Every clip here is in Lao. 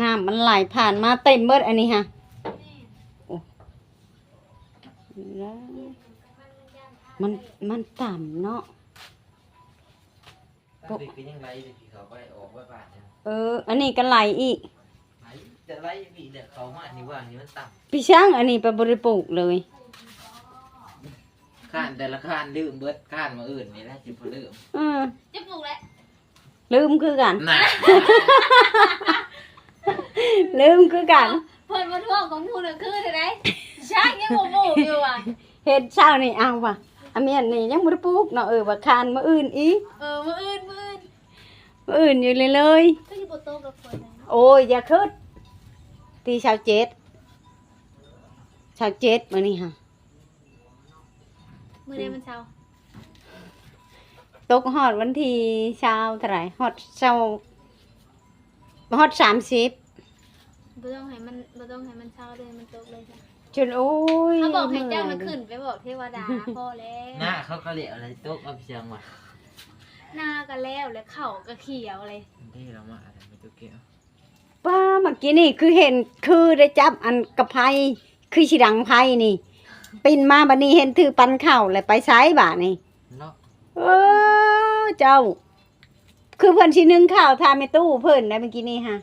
ນ້ຳມັນໄຫຼຜ່ານມາເຕັມເບິດອັນນີ້ຮະ. ໂອ້ ມັນ ມັນຕ່ຳເນາະ. ອັນນີ້ກໍຍັງໄຫຼຢູ່ ທີ່ເຂົາໄປອອກໄວ້ບ້ານເນາະ. ເອີ ອັນນີ້ກໍໄຫຼອີກ. ໄຫຼ ຈະໄຫຼອີກແຫຼະ ເຂົ້າມານີ້ວ່າງນີ້ມັນຕ່ຳ. ພີ່ຊ່າງ ອັນນີ້ໄປບໍ່ໄດ້ປູກເລີຍ. ຄ້ານແຕ່ລະຄ້ານລືມເບິດ, ຄ້ານມື້ອື່ນນີ້ແຫຼະຊິພໍລືມ. ເອີ ຈະປູກແຫຼະ ລືມຄືກັນ. ນະ ລືມຄືກັນ. ເພິ່ນມາທວງຂອງໝູ່ນະຄືເທົ່າໃດ? ຊ່າງຍັງບໍ່ປູກຢູ່ວ່າ ເຮັດເຊົ້ານີ້ ເອົາວ່າ ອາ ແມ່ນນີ້ຍັງບໍ່ໄດ້ປູກເນາະ. ເອີ ວ່າຄ້ານມື້ອື່ນອີກ. ເອີ ມື້ອື່ນ ມື້ອື່ນ ມື້ອື່ນຢູ່ເລື້ອຍໆ. ຄືຊິບໍ່ຕົກດອກຝົນນະ. ໂອ້ຍ ຢ່າຄິດ ທີຊາວເຈັດ ຊາວເຈັດ ມື້ນີ້ຫະ. ມື້ໃດມັນເຊົາ? ຕົກຮອດວັນທີຊາວເທົ່າໃດ? ຮອດຊາວ ຮອດສາມສິບ. ບໍ່ຕ້ອງໃຫ້ມັນ ບໍ່ຕ້ອງໃຫ້ມັນເຊົາເລີຍ ມັນຕົກເລີຍຊະ. ຈົນ ໂອ້ຍ ເຂົາບອກໃຫ້ເຈົ້ານະ ເມື່ອຍເດີ ຂຶ້ນໄປບອກເທວະດາ ພໍແລ້ວ. ນະ ເຂົາກໍແລ້ວແຫຼະ ຕົກເອົາໄປຫຍັງວະ. ນາກໍແລ້ວ ແລະ ເຂົ້າກໍຂຽວເລີຍ. ເດ້ລະມາ ອັນນັ້ນ ມີຕົວແກ້ວ. ປ້າ ເມື່ອກີ້ນີ້ຄືເຫັນ ຄືໄດ້ຈັບອັນກະໄພ ຄືຊິດັງໄຟນີ້ ປິ່ນມາບັດນີ້ເຫັນຖືປັນເຂົ້າ ແລ້ວໄປໃສບາດນີ້ເນາະ. ເອີ ເຈົ້າ ຄືເພິ່ນຊິໜຶ້ງເຂົ້າຖ້າແມ່ຕູ້ເພິ່ນໄດ໋ ເມື່ອກີ້ນີ້ຫະ.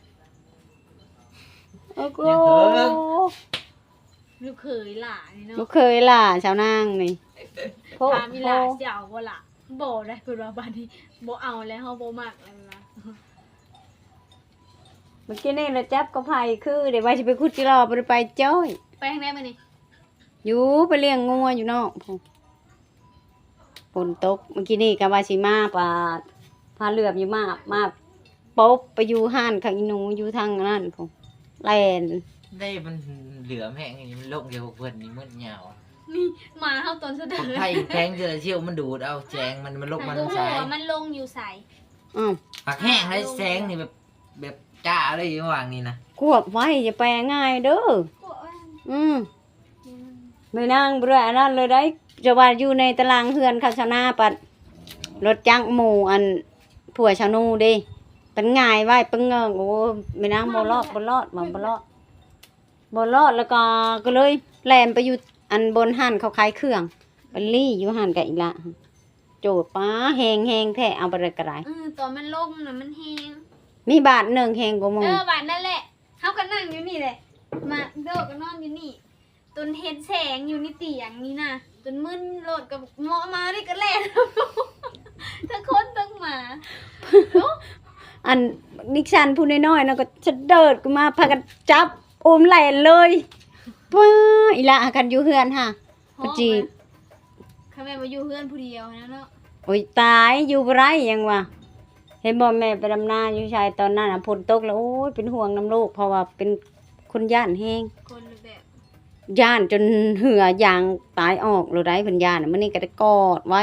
ໂອ້ໂຫ ຍັງເຖິງ ລູກເຂີຍຫຼ້ານີ້ເນາະ ລູກເຂີຍຫຼ້າສາວນາງນີ້. ໂພ ຖາມອີ່ຫຼ້າ ໂພ ຊິເອົາບໍ່ລະ? ບໍ່ໄດ໋ ເພິ່ນວ່າບາດນີ້ບໍ່ເອົາແລ້ວ ເຮົາບໍ່ມັກແລ້ວລະ. ເມື່ອກີ້ນີ້ລະຈັບກະໄພຄື ເດ ວ່າຊິໄປຂຸດຈິລໍ ບໍ່ໄດ້ໄປຈ້ອຍ. ໄປທາງໃດມື້ນີ້? ຢູ່ ໄປລ້ຽງງົວຢູ່ນອກພຸ້ນ ຝົນຕົກ. ເມື່ອກີ້ນີ້ກໍວ່າຊິມາປາດ ພາເຫຼືອບຢູ່ມາ ມາປົບໄປຢູ່ຮ້ານຂ້າງອີ່ໜູ ຢູ່ທາງນັ້ນພຸ້ນ ແລ່ນ. ໄດ້ ມັນເຫຼືອມແຮງນີ້ ມັນລົງແຕ່ພວກເພິ່ນນີ້ໝົດຍາວ. ນີ້ ໝາເຮົາຕອນສະເດີ ໄຟແພງເທື່ອລະຊິວ ມັນດູດເອົາແສງ ມັນ ມັນລົງມາທາງຊ້າຍ. ມັນລົງຢູ່ໃສ? ອືມ ປາກແຫ້ງໃຫ້ແສງນີ້ແບບ ແບບຈ້າເລີຍຢູ່ຫວ່າງນີ້ນະ. ກວບໄວ້ ຢ່າໄປງ່າຍເດີ. ອືມ ແມ່ນາງບໍ່ໄດ້ອັນນັ້ນເລີຍໄດ໋. ຈະວ່າຢູ່ໃນຕາລາງເຮືອນເຂົາຊາວນາ ປັດລົດຈັກໝູ່ອັນ ຜົວຊາວນູເດ້ ປັດຫງາຍໄວ້ປຶງເງິງ. ໂອ້ ແມ່ນາງບໍ່ລອດ ບໍ່ລອດ ວ່າບໍ່ລອດ ບໍ່ລອດ. ແລ້ວກໍ ກໍເລີຍແລ່ນໄປຢູ່ອັນ ບ່ອນຮ້ານເຂົາຂາຍເຄື່ອງ ໄປລີ້ຢູ່ຫັ້ນກະອີ່ຫຼ້າ. ໂຈດ ປ້າ ແຮງ ແຮງແທ້ ເອົາບໍ່ໄດ້ກະໄດ້. ເອີ ຕອນມັນລົງນະມັນແຮງ. ມີບາດໜຶ່ງແຮງກວ່າໝູ່. ເອີ ບາດນັ້ນແຫຼະ ເຮົາກໍນັ່ງຢູ່ນີ້ແຫຼະ ມາໂດກກໍນອນຢູ່ນີ້ ຈົນເຫັນແສງຢູ່ໃນຕຽງນີ້ນະ ຈົນມຶນໂລດ ກໍເໝາະມານີ້ກໍແລ່ນ ທັງຄົນທັງໝາ. ໂອ້ ອັນນິກຊັນຜູ້ນ້ອຍໆນະ ກໍສະເດີດຂຶ້ນມາ ພາກັນຈັບອຸ້ມແລ່ນເລີຍ. ປ້າ ອີ່ຫຼ້າ ຄັນຢູ່ເຮືອນຫະ ເພາະ ປະຈີ ແມ່ນ ຄັນແມ່ນວ່າຢູ່ເຮືອນຜູ້ດຽວຫັ້ນນະເນາະ. ໂອ້ຍຕາຍ ຢູ່ບໍ່ໄດ້ຫຍັງວະ. ເຫັນບໍ່ ແມ່ໄປດຳນາຢູ່ຊາຍຕອນນັ້ນນະ ຝົນຕົກແລ້ວ ໂອ້ຍ ເປັນຫ່ວງນຳລູກ ເພາະວ່າເປັນຄົນຢ້ານແຮງ ຄົນແບບ ຢ້ານຈົນເຫື່ອຢາງຕາຍອອກໂລດໄດ໋ ເພິ່ນຢ້ານ. ມື້ນີ້ກໍໄດ້ກອດໄວ້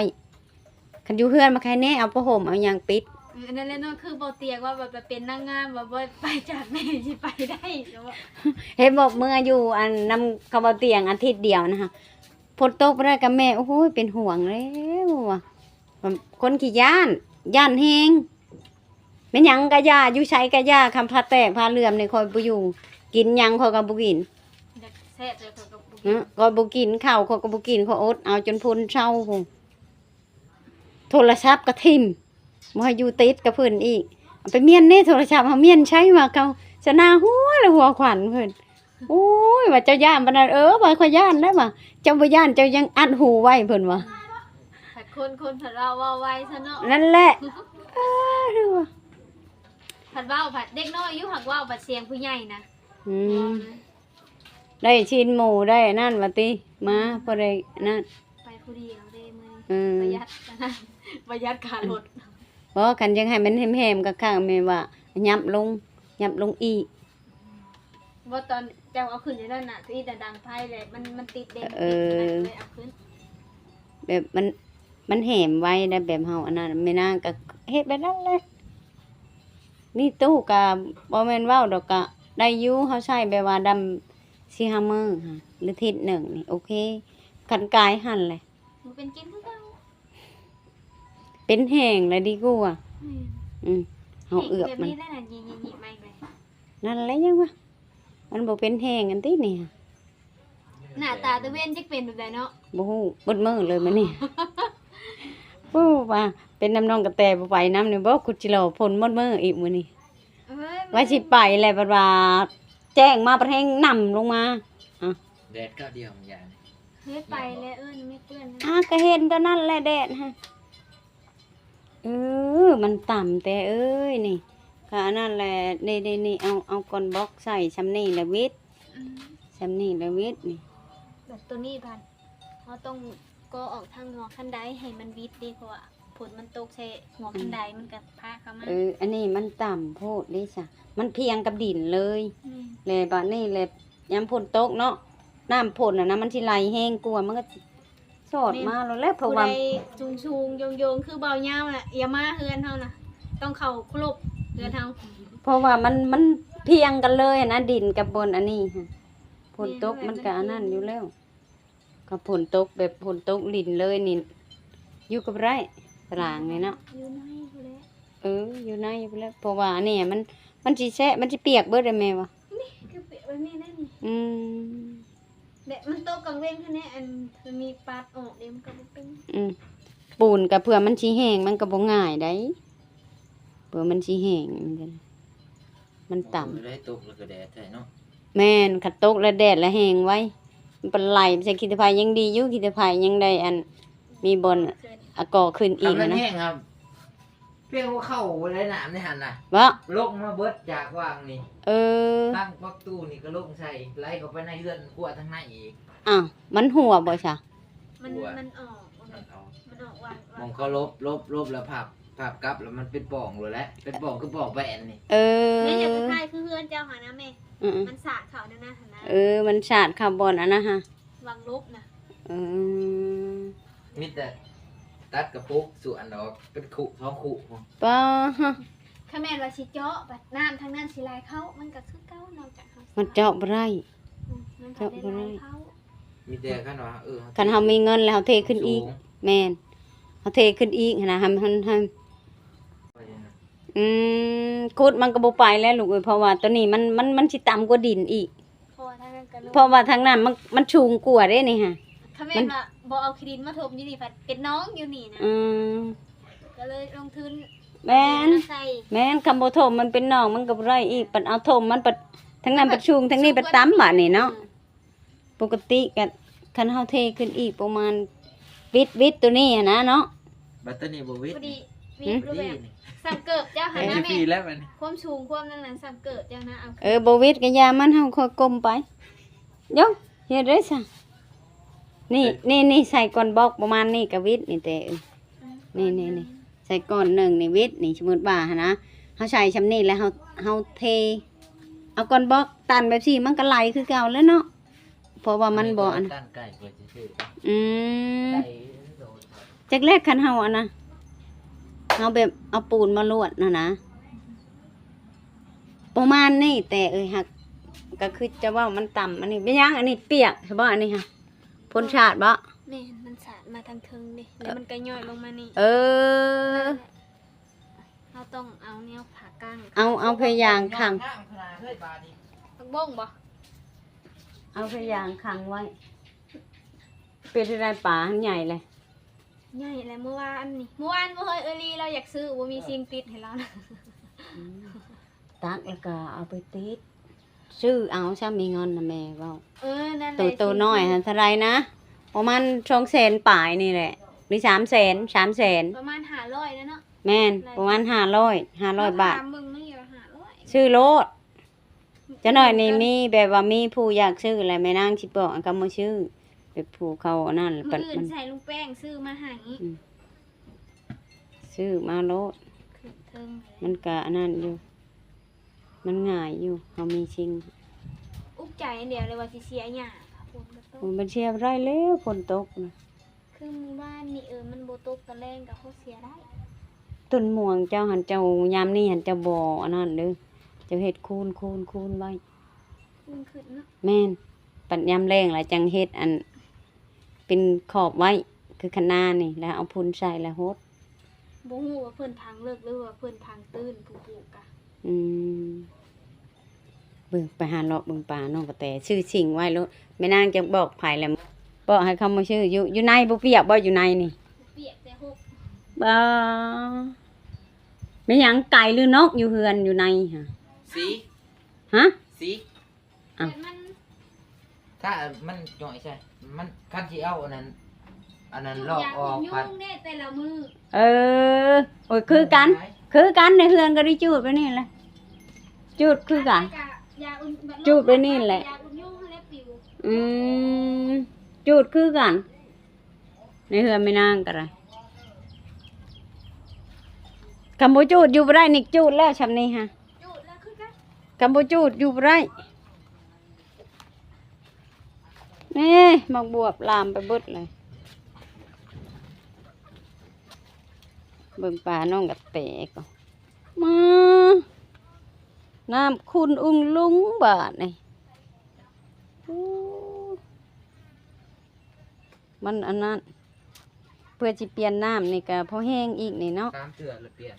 ຄັນຢູ່ເຮືອນມາໃຄແນ່ ເອົາຜ້າຫົ່ມເອົາຫຍັງປິດ. ເອີ ອັນນັ້ນແຫຼະເນາະ ຄືບໍ່ຕຽງວ່າແບບໄປເປັນນາງງາມ ວ່າບໍ່ໄປຈາກແມ່ຊິໄປໄດ້ເນາະ. ເຫັນບໍ່ ເມື່ອຢູ່ອັນນຳເຂົາບໍ່ຕຽງອາທິດດຽວນະ ຝົນຕົກບໍ່ໄດ້ກັບແມ່ ໂອ້ໂຫ ເປັນຫ່ວງແລ້ວວ່າ ຄົນຂີ້ຢ້ານ ຢ້ານແຮງ. ແມ່ນຫຍັງກະຢ່າ ຢູ່ໃສກະຢ່າ ຄຳພາແຕກພາເຫຼືອມນີ້ຂ້ອຍບໍ່ຢູ່ ກິນຫຍັງຂ້ອຍກໍບໍ່ກິນ ຢາກແຊບແຕ່ຂ້ອຍກໍບໍ່ກິນ ເອີ ຂ້ອຍບໍ່ກິນ ເຂົ້າຂ້ອຍກໍບໍ່ກິນ ຂ້ອຍອົດເອົາຈົນພົ້ນເຊົາພຸ້ນ. ໂທລະສັບກໍຖິ້ມ ບໍ່ໃຫ້ຢູ່ຕິດກັບເພິ່ນອີກ. ເອົາໄປມ້ຽນແດ່ໂທລະສັບ ເຮົາມ້ຽນໃຊ້ວ່າເຂົາຊະນາຫົວລະຫົວຂວັນເພິ່ນ. ໂອ້ຍ ວ່າເຈົ້າຢ້ານປານນັ້ນ ເອີ ວ່າຂ້ອຍຢ້ານໄດ໋ວ່າ ເຈົ້າບໍ່ຢ້ານ ເຈົ້າຍັງອັດຫູໄວ້ ເພິ່ນວ່າ. ຄັນຄົນ ຄົນເພິ່ນເວົ້າ ເວົ້າໄວຊະເນາະ. ນັ້ນແຫຼະ ເອີ ຄືວ່າ ພັດເວົ້າ ພັດເດັກນ້ອຍຢູ່ ຫາກເວົ້າບັດສຽງຜູ້ໃຫຍ່ນະ. ອືມ ເວົ້ານະ ໄດ້ຊິນໝູ ໄດ້ອັນນັ້ນວ່າຕິ ມາ ອືມ ພໍໄດ້ອັນນັ້ນ. ໄປຜູ້ດຽວເດ້ມື້ນີ້ ເອີ ປະຢັດອັນນັ້ນ ປະຢັດຄ່າລົດ. ບໍ່ ຄັນຢາກໃຫ້ມັນແຮມໆ ຄັກໆ ແມ່ນວ່າຫຍັບລົງ ຫຍັບລົງອີກ. ບໍ່ ຕອນເຈົ້າເອົາຂຶ້ນຢູ່ນັ້ນນະ ທະອິດນະດັງໄຟແຫຼະ ມັນ ມັນຕິດເດ້ ເອີ ມັນຕິດ ເລີຍເອົາຂຶ້ນ. ແບບມັນ ມັນແຫມໄວ້ໄດ໋ ແບບເຮົາອັນນັ້ນ. ແມ່ນາງກໍເຮັດແບບນັ້ນແຫຼະ. ນີ້ຕູ້ກໍບໍ່ແມ່ນເວົ້າດອກ ກໍໄດ້ຢູ່ ເຮົາໃຊ້ແບບວ່າດຳສີ່ຫ້າມື້ຫາ ຫຼືທິດໜຶ່ງນີ້ໂອເຄ. ຄັນກາຍຫັ້ນແຫຼະ ບໍ່ເປັນກິນຄືເກົ່າ ເປັນແຫ້ງແລ້ວດີກວ່າ. ແມ່ນ ອືມ ເຮົາເອືອບມັນ ແຫ້ງແບບນີ້ໄດ້ນະ ຍິບໆ ມາອີກເລີຍ. ນັ້ນແຫຼະ ຍັງວ່າ ມັນບໍ່ເປັນແຮງອັນຕິນີ້. ໜ້າຕາຕາເວັນຈັກເປັນແບບໃດເນາະ? ບໍ່ຮູ້ ເບິດມື້ເລີຍມື້ນີ້. ໂອ້ ວ່າເປັນນຳນ້ອງກະແຕບໍ່ໄປນຳນີ້ບໍ່ ຄຸດຈິລໍຝົນເບິດມື້ອີກມື້ນີ້. ເອີຍ ວ່າຊິໄປແຫຼະ ບັດວ່າແຈ້ງມາ ບັດແຮງໜຳລົງມາ. ອ້າວ ແດດກ້າວດຽວມັນຢ່ານີ້ ເຮັດໄປແລ້ວເອີ້ນແມ່ເປື້ອນ. ອ້າ ກະເຫັນຕອນນັ້ນແຫຼະແດດຫັ້ນ. ເອີ ມັນຕ່ຳແຕ່ເອີຍນີ້ ກະອັນນັ້ນແຫຼະ. ນີ້ ນີ້ ເອົາ ເອົາກ້ອນບລັອກໃສ່ຊ່ຳນີ້ລະຫວິດ. ອືມ ຊ່ຳນີ້ລະຫວິດນີ້. ແບບໂຕນີ້ບາດ ເຮົາຕ້ອງກໍ່ອອກທາງຫົວຄັນໄດໃຫ້ມັນຫວິດເດ້ ເພາະວ່າຝົນມັນຕົກໃສ່ຫົວຄັນໄດ ອືມ ມັນກະພາເຂົ້າມາ. ເອີ ອັນນີ້ມັນຕ່ຳໂພດເດ້ຊະ ມັນພຽງກັບດິນເລີຍ. ແມ່ນ ແລະບາດນີ້ແລະ ຍາມຝົນຕົກເນາະ ນ້ຳຝົນຫັ້ນນະ ມັນຊິໄຫຼແຮງກວ່າ ມັນກະຊິ ສອດມາໂລດແຫຼະ. ເພາະວ່າຜູ້ໃດສູງໆໂຍງໆຄືບ່າວຍາວນະ ຢ່າມາເຮືອນເຮົານະ ຕ້ອງເຂົ້າຄົບເຮືອນເຮົາ. ເພາະວ່າມັນ ມັນພຽງກັນເລີຍຫັ້ນນະ ດິນກັບບ່ອນອັນນີ້ຫັ້ນ. ຝົນຕົກມັນກະອັນນັ້ນຢູ່ແລ້ວ ກະຝົນຕົກແບບຝົນຕົກລິນເລີຍນີ້ ຢູ່ກະບໍ່ໄດ້ຕາລາງນີ້ເນາະ. ຢູ່ໃນພຸ້ນແຫຼະ ເອີ ຢູ່ໃນພຸ້ນແຫຼະ. ເພາະວ່າອັນນີ້ມັນ ມັນຊິແຊະ ມັນຊິປຽກເບິດແຫຼະແມ່ວ່າ. ນີ້ຄືປຽກແບບນີ້ແຫຼະນີ້. ອືມ ແບບມັນຕົກກາງເວັນຫັ້ນແຫຼະ ອັນມັນມີປັດອອກເດ້ ມັນກະບໍ່ເປັນ. ອືມ ປູນກະເພື່ອມັນຊິແຫ້ງ ມັນກະບໍ່ງ່າຍໃດ ເພື່ອມັນຊິແຫ້ງ ມັນຕ່ຳ. ໂອ້ຍ ໄດ້ຕົກແລ້ວກະແດດແທ້ເນາະ. ແມ່ນ ຄັນຕົກແລ້ວແດດລະແຫ້ງໄວ ມັນປະໄຫຼໃສ່ຂີ້ຕະໄພຍັງດີຢູ່ ຂີ້ຕະໄພຍັງໄດ້ອັນ ມີບ່ອນ ອາ ກໍ່ຂຶ້ນອີກຫັ້ນນະ. ຄັນມັນແຫ້ງຄັບ ພຽງຫົວເຂົ່າບໍ່ໄດ້ນ້ຳໃນຫັ້ນນະ ບໍ່ ລົງມາເບິດຈາກຫວ່າງນີ້. ເອີ ຕັ້ງປະຕູນີ້ກະລົງໃສ່ ໄຫຼເຂົ້າໄປໃນເຮືອນຄົວທາງໃນອີກ. ອ້າວ ມັນຮົ່ວບໍ່ຊະ? ມັນ ຮົ່ວ ມັນອອກ ມັນອອກ ມັນອອກຫວ່າງ ໝ່ອງເຂົາຫຼົບ ຫຼົບ ຫຼົບແລ້ວພາບ ພາບກັບແລ້ວມັນເປັນປ່ອງໂລດແຫຼະ ເປັນປ່ອງຄືປ່ອງແປນນີ້. ເອີ ແມ່ນ ຢາກຄ້າຍໆຄືເຮືອນເຈົ້າຫັ້ນນະແມ່. ອືມໆ ມັນສາດເຂົ້ານັ້ນນະ ຫັ້ນນະ. ເອີ ມັນສາດເຂົ້າບ່ອນອັນນັ້ນຫະ ຫວ່າງຫຼົບນະ. ເອີ ມີແຕ່ຕັດກະປຸກສວນອອກເປັນຄຸສອງຄຸພຸ້ນ. ປາ ຮະ ຄັນແມ່ນວ່າຊິເຈາະ ບາດນ້ຳທາງນັ້ນຊິໄຫຼເຂົ້າ ມັນກະຄືເກົ່າ ນອກຈາກເຮົາ ມັນເຈາະບໍ່ໄດ້. ອືມ ມັນເຈາະບໍ່ໄດ້ ມີແຕ່ຄັນວ່າ ເອີ ຄັນເຮົາມີເງິນແລ້ວເຮົາເທຂຶ້ນອີກ. ສູງ ແມ່ນ ເຮົາເທຂຶ້ນອີກຫັ້ນນະ ໃຫ້ມັນ ໃຫ້ ອືມ ຂຸດມັນກະບໍ່ໄປແລ້ວລູກເອີຍ ເພາະວ່າໂຕນີ້ມັນ ມັນ ມັນຊິຕ່ຳກວ່າດິນອີກ. ເພາະວ່າທາງນັ້ນກະ ເພາະວ່າທາງນັ້ນມັນ ມັນສູງກວ່າເດ້ນີ້ຫະ. ຄັນແມ່ນວ່າບໍ່ເອົາຂີ້ດິນມາຖົມຢູ່ນີ້ ພັດເປັນໜອງຢູ່ນີ້ນະ. ອືມ ກະເລີຍລົງທຶນ. ແມ່ນ ເອົາມາໃສ່ ແມ່ນ ຄັນບໍ່ຖົມມັນເປັນໜອງມັນກະບໍ່ໄດ້ອີກ ບັດເອົາຖົມມັນ ບັດທາງນັ້ນບັດສູງ ທາງນີ້ບັດຕ່ຳບາດນີ້ເນາະ. ອືມ ປົກກະຕິກະ ຄັນເຮົາເທຂຶ້ນອີກປະມານ ວິດ ວິດໂຕນີ້ຫັ້ນນະເນາະ. ບັດໂຕນີ້ບໍ່ວິດ ພໍດີ ຫືມ ວິດແບບ ສ່ຳເກີບເຈົ້າຫັ້ນນະແມ່. ຄວາມສູງຄວາມນັ້ນນະ ສ່ຳເກີບເຈົ້ານະ. ເອົາ ເອີ ບໍ່ວິດກະຢ່າມັນ ເຮົາຄ່ອຍກົ້ມໄປ. ໂຢ ເຮັດໄດ້ຊະ. ນີ້ ນີ້ ນີ້ ໃສ່ກ້ອນບລັອກປະມານນີ້ກະວິດນີ້ແຕ່ ເອີ ນີ້ ນີ້ ນີ້ ໃສ່ກ້ອນໜຶ່ງນີ້ວິດນີ້ ສົມມຸດວ່າຫັ້ນນະ ເຮົາໃສ່ຊ່ຳນີ້ແລ້ວເຮົາ ເຮົາເທ ເອົາກ້ອນບລັອກຕັນແບບຊີ້ ມັນກະໄຫຼຄືເກົ່າແລ້ວເນາະ. ເພາະວ່າມັນບໍ່ອັນ ອືມ ຈັກແລກຄັນເຮົາອັນນະ ເຮົາແບບເອົາປູນມາລວດຫັ້ນນະ ປະມານນີ້. ແຕ່ເອີຍ ຫາກ ກະຄືຈະເວົ້າມັນຕ່ຳ ອັນນີ້ເປັນຫຍັງ ອັນນີ້ປຽກໃຊ່ບໍ່ ອັນນີ້ຫະ ຝົນສາດບໍ່? ແມ່ນ ມັນສາດມາທາງເທິງເດ້ ແລ້ວມັນກະຍ້ອຍລົງມານີ້. ເອີ ເຮົາຕ້ອງເອົາແນວຜ້າກັ້ງ ເອົາ ເອົາຜ້າຢາງຂັງ ຜັກບົ້ງບໍ່? ເອົາຜ້າຢາງຂັງໄວ້. ເປັນຈັ່ງໃດ ປາຫັ້ນໃຫຍ່ແຫຼະ? ໃຫຍ່ແຫຼະ ມື້ວານນີ້ ມື້ວານບໍ່ເຮີ້ຍ ເອື້ອຍລີລາວຢາກຊື້ ບໍ່ມີ ເອີ ສິ່ງຕິດໃຫ້ລາວນະ. ອືມ ຕັກແລ້ວກະເອົາໄປຕິດ ຊື້ເອົາຊະ ມີເງິນນະແມ່ເວົ້າ. ເອີ ນັ້ນແຫຼະ ໂຕ ໂຕນ້ອຍຫັ້ນເທົ່າໃດນະ? ປະມານສອງແສນປາຍນີ້ແຫຼະ ຫຼື ສາມແສນ ສາມແສນ ປະມານຫ້າຮ້ອຍແລ້ວເນາະ. ແມ່ນ ປະມານຫ້າຮ້ອຍ ຫ້າຮ້ອຍບາດ ເຮົາຖາມເບິ່ງໃນຢູ່ ຫ້າຮ້ອຍ ຊື້ໂລດ. ຈັກໜ້ອຍນີ້ມີແບບວ່າມີຜູ້ຢາກຊື້ແຫຼະ ແມ່ນາງຊິບອກໃຫ້ເຂົາມາຊື້ ແບບຜູ້ເຂົາອັນນັ້ນ ມື້ອື່ນໃຫ້ລຸງແປ້ງຊື້ມາໃຫ້. ອືມ ຊື້ມາໂລດ ຂຶ້ນເທິງ ມັນກະອັນນັ້ນຢູ່ ມັນງ່າຍຢູ່ ເຮົາມີສິ່ງ ອຸກໃຈອັນດຽວເລີຍວ່າຊິເສຍຫຍ້າ ຝົນກະຕົກ. ໂອ້ຍ ມັນເສຍບໍ່ໄດ້ແລ້ວ ຝົນຕົກນະ. ຄືມື້ວານນີ້ ເອີ ມັນບໍ່ຕົກຕອນແລງກະພໍເສຍໄດ້. ຕົ້ນມ່ວງເຈົ້າຫັ້ນ ເຈົ້າ ຍາມນີ້ຫັ້ນເຈົ້າບໍ່ອັນນັ້ນເດີ ເຈົ້າເຮັດຄູນ ຄູນ ຄູນໄວ້ ຄູນຂຶ້ນເນາະ. ແມ່ນ ບັດຍາມແລ້ງລະຈັ່ງເຮັດອັນເປັນຂອບໄວ້ ຄືຄະນານີ້ ລະເອົາຝຸ່ນໃສ່ລະຫົດ. ບໍ່ຮູ້ວ່າເພິ່ນຝັງເລິກ ຫຼືວ່າເພິ່ນຝັງຕື້ນ ຜູ້ປູກກະ. ອືມ ເບິ່ງ ໄປຫາເລາະເບິ່ງປ່ານ້ອງກະແຕ ຊື້ຊິງໄວ້ໂລດ. ແມ່ນາງຈະບອກໃຜແລ້ວ ບອກໃຫ້ເຂົາມາຊື້ຢູ່ ຢູ່ໃນບໍ່ປຽກບໍ່ ຢູ່ໃນນີ້? ປຽກແຕ່ຫົກ ບໍ່. ແມ່ນຫຍັງ ໄກ່ຫຼືນົກຢູ່ເຮືອນຢູ່ໃນຫະ? ສີ ຮະ? ສີ ອ້າວ ແຕ່ມັນ ຖ້າມັນຫຍ້ອຍໃສ່ ມັນ ຄັນຊິເອົາອັນນັ້ນ ອັນນັ້ນລອກອອກ ຢາກອຸດຍຸງເດ້ແຕ່ລະມື້. ເອີ ໂອ້ຍ ຄືກັນ ຄືກັນ ໃນເຮືອນກໍໄດ້ຈູດໄປນີ້ແຫຼະ ຈູດຄືກັນ ຈູດໄປນີ້ແຫຼະ. ອືມ ຈູດຄືກັນ ໃນເຮືອນແມ່ນາງກໍໄດ້. ຄັນບໍ່ຈູດຢູ່ບໍ່ໄດ້ນີ້ ຈູດແລ້ວຊ່ຳນີ້ຫະ ຈູດແລ້ວຄືກັນ ຄັນບໍ່ຈູດຢູ່ບໍ່ໄດ້. ນີ້ ໝາກບວບລາມໄປເບິດເລີຍ. ເບິ່ງປ່ານ້ອງກະແຕກໍມາ ນ້ຳຂຸ່ນອຸງລຸງບາດນີ້. ໂອ້ ມັນອັນນັ້ນ ເພື່ອຊິປ່ຽນນ້ຳນີ້ກະພໍແຮງອີກນີ້ເນາະ ສາມເທື່ອລະປ່ຽນ.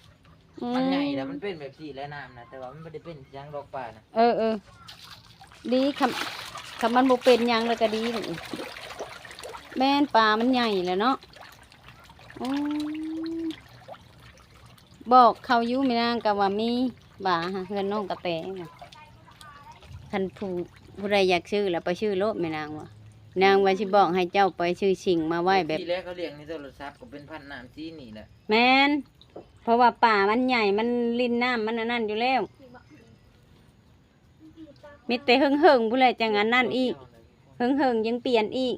ອືມ ມັນໃຫຍ່ແລ້ວ ມັນເປັນແບບຊີ້ແຫຼະນ້ຳນະ ແຕ່ວ່າມັນບໍ່ໄດ້ເປັນຫຍັງດອກປານະ. ເອີໆ ດີ ຄັນ ຄັນມັນບໍ່ເປັນຫຍັງລະກະດີ. ແມ່ນ ປາມັນໃຫຍ່ແລ້ວເນາະ. ອືມ ບອກເຂົາຢູ່ ແມ່ນາງກະວ່າມີ ວ່າເຮືອນນ້ອງກະແຕນະ ຄັນຜູ້ ຜູ້ໃດຢາກຊື້ລະໄປຊື້ໂລດ ແມ່ນາງວ່າ. ນາງວ່າຊິບອກໃຫ້ເຈົ້າໄປຊື້ຊິງມາໄວ້ແບບ ທີ່ແລກເຂົາລ້ຽງໃນໂທລະສັບກໍເປັນພັນນ້ຳສີນີ້ແຫຼະ. ແມ່ນ ເພາະວ່າປາມັນໃຫຍ່ ມັນຫຼິ້ນນ້ຳມັນອັນນັ້ນຢູ່ແລ້ວ. ມີແຕ່ເຫິງໆ ພຸ້ນແຫຼະ ຈັ່ງອັນນັ້ນອີກ ເຫິງໆ ຍັງປ່ຽນອີກ.